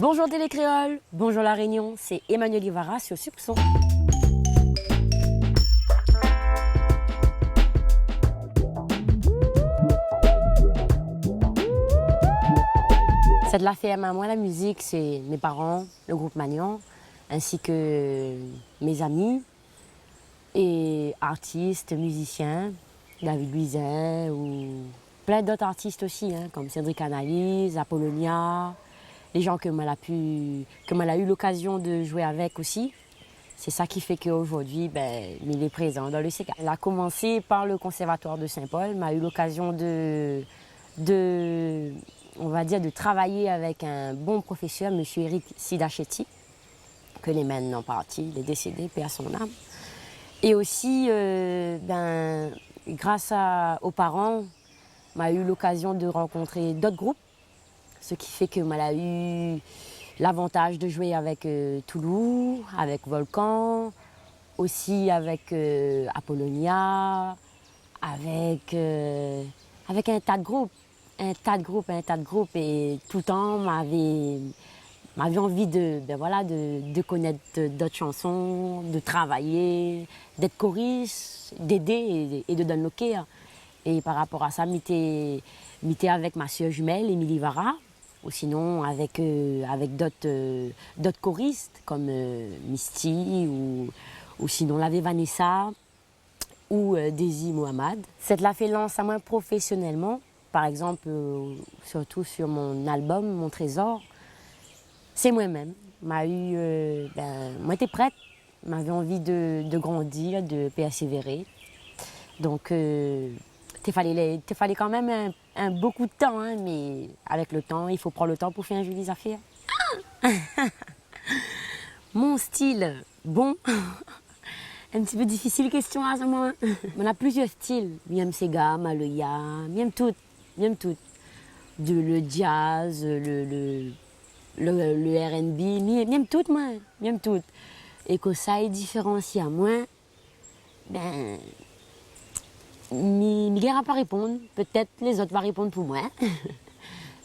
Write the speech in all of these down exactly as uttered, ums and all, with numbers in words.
Bonjour Télé Kréol, bonjour La Réunion, c'est Emmanuel Ivara sur Soupçon. Sèt la fèrm amoin la mizik, sé mé paran, le group Magnan, ainsi que mes amis et artistes, musiciens, David Louisin ou plein d'autres artistes aussi, hein, comme Cédric Analyse, Apolonia, les gens que moin la pu, que moin la eu l'occasion de jouer avec aussi. C'est ça qui fait qu'aujourd'hui, ben, mi lé prézan dan le séga. La komansé par le conservatoire de Saint-Paul, ma u l'occasion de, de, on va dire, de travailler avec un bon professeur, monsieur Eric Sidachetti, que lé maintenant parti, il est décédé, paix à son âme. Et aussi, euh, ben, grâce à, aux parents, ma u l'occasion de rencontrer d'autres groupes, ce qui fait que ma la u l'avantage de jouer avec, euh, Toulou, avec Volcan, aussi avec, euh, Apolonia, avec, euh, avec un tas de groupes, un tas de groupes, un tas de groupes, et tout le temps, m'avé, m'avé anvi de, ben voilà, de, de connaître d'autres chansons, de travailler, d'être choriste, d'aider et, et de donner le cœur. Et par rapport à ça, mi té, mi té avec ma sœur jumelle, Émilie Vara, ou sinon avec, euh, avec d'autres, euh, d'autres choristes comme, euh, Misty ou, ou sinon lavé Vanessa ou, euh, Daisy Mohamed. Sèt la fé lans amoin professionnellement, par exemple, euh, surtout sur mon album, Mon Trésor, sé moin mèm. Ma u, euh, ben, moin té prèt, m'avé anvi de, de grandir, de persévérer. Donc, euh, té falé, té falé kan mèm un, un bon kou de tan, hein, mais avec le temps, il faut prendre le temps pour faire un joli affaire. Mon style, bon. Un petit peu difficile question, hein, ça, moi. Moin na plusieurs styles. Mi yèm séga, maloya, mi yèm tout, mi yèm tout. De, le jazz, le, le, le, le R and B, mi, mi yèm tout, moin, mi yèm tout. É kosa i diféransi amoin, ben, mi, mi gingn pa réponn. Peut-être les autres va répondre pour moi.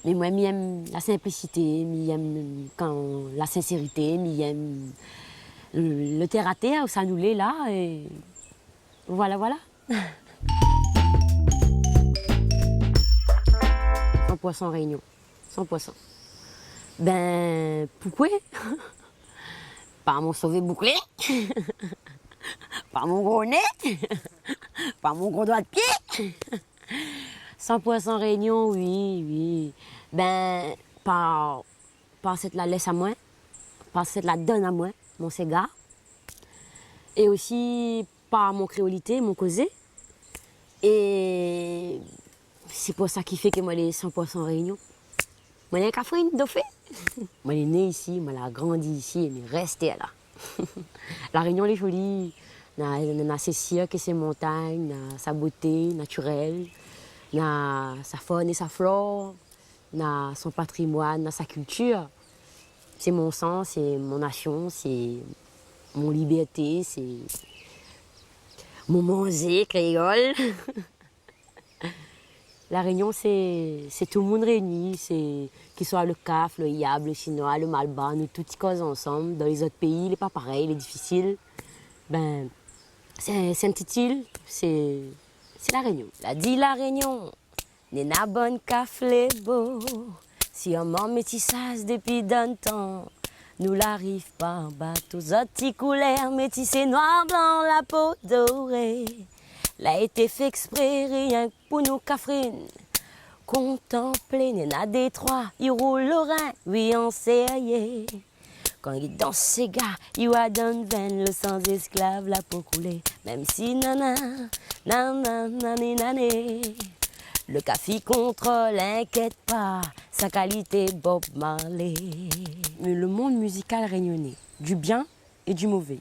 Mais moin, mi yèm la simplicité, mi yèm kan la sincérité, mi yèm le, le terre à terre, ousa nou lé la, é voilà, voilà. San pour san Réunion. San pour san. Ben, poukosa ? Par mon sové bouklé, par mon gro né, par mon gro doi de pié. San pour san Réunion, oui, oui. Ben, par, par sèt la lès amoin, par sèt la donn amoin, mon séga. É osi par mon kréolité, mon kozé. É sé pou sa ki fé ke moin lé san pour san Réunion. Moin lé in kafrine, dofé. Moin lé né isi, moin la grandi isi, é mi rès la. La Réunion lé zoli. Na, na, na sé sirk é sé montagn, na sa boté natirèl, na sa faune é sa flore, na son patrimoine, na sa kiltir. Sé mon san, sé mon nasion, sé mon liberté, sé mon manzé kréol. La Réunion, sé, sé tout le moun réuni, sé, ki soi le kaf, le yab, le sinoi, le malbar, nou tout i koz ansanm. Dan lézot péi, lé pa parèy, lé difisil. Ben, sé, sé in ti il, sé, sé La Réunion. La di La Réunion, néna bann kaf lé bo. Si an man métisaz dépi dan tan, nou la ariv par bato, zot ti koulèr métisé, noir, blan, la po doré. La été fé èksprè rienk pou nou kafrine. Kontanplé, néna détroi, i roul lo rin, oui, an sérié. Kan i dans séga, i wa dan venn, lo san zésklav la po koulé. Mèm si nana, nana, nani, nané. Le kaf i kontrol, inkièt pa, sa kalité Bob Marley. Le monde musical réunionnais, du bien et du mauvais.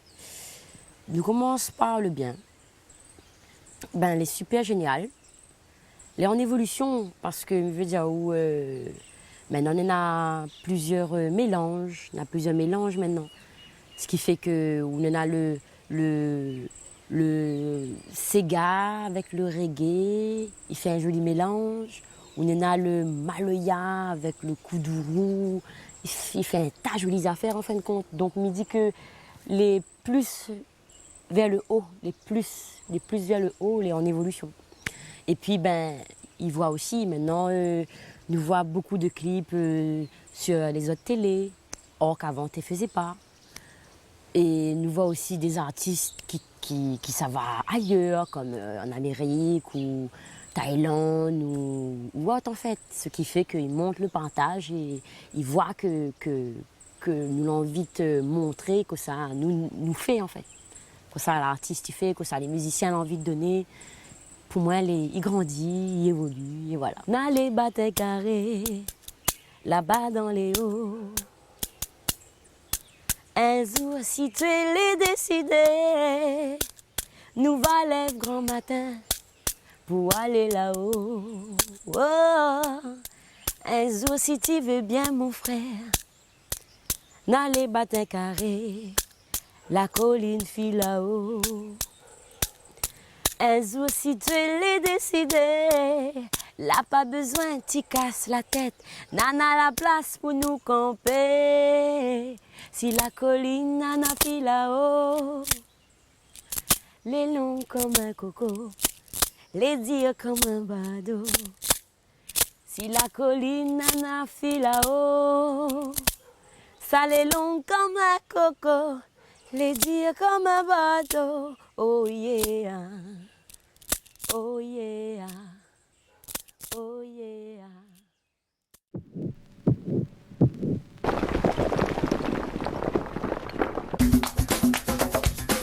Nou komans par le bien. Ben, lé super génial. Lé an évolusion, parske, mi vé dir, ou, euh, mintnan, néna plizièr, euh, mélanz, néna plizièr mélanz mintnan. Sak i fé ke, ou néna le, le, le séga avèk le reggae, i fé in zoli mélanz. Ou néna le maloya avèk le koudourou, I fé in ta zoli zafèr, an fin de kont. Donk, mi di ke lé plis vèr le o, lé plis, lé plis vèr le o, lé an évolusion. Épi, bin, i voi osi, mintnan, euh, nou voi bonpé de klip, euh, sur lé zot télé, or k'avan, té fézé pa. É nou voi osi dé zartis ki, ki, ki sava ayèr, kom, euh, an Amérik ou Thaïlande ou, ou ot, an fèt. Sak i fé ke i mont le partaz é i voi ke, ke, ke nou la anvi de montré kosa nou, nou fé, an fèt. Kosa lartis i fé, kosa lé mizisien la anvi de doné. Pou moin, lé, i grandi, i évoli, é voila. Na lé bat in karé, laba dan lé o. In zour, si Dié lé désidé, nou va lèv gran matin pou alé lao. Oh, in zour, si ti vé bien, mon frèr, na lé bat in karé, la kolin fi lao. In zour, si Dié lé désidé, la pa bezoin ti kas la tèt, nana la plas pou nou kanpé. Si la kolin nana fi lao, lé long kom in koko, lé dir kom in bado. Si la kolin nana fi lao, sa lé long kom in koko, lé dir kom in bado. Oh yeah, oh yeah.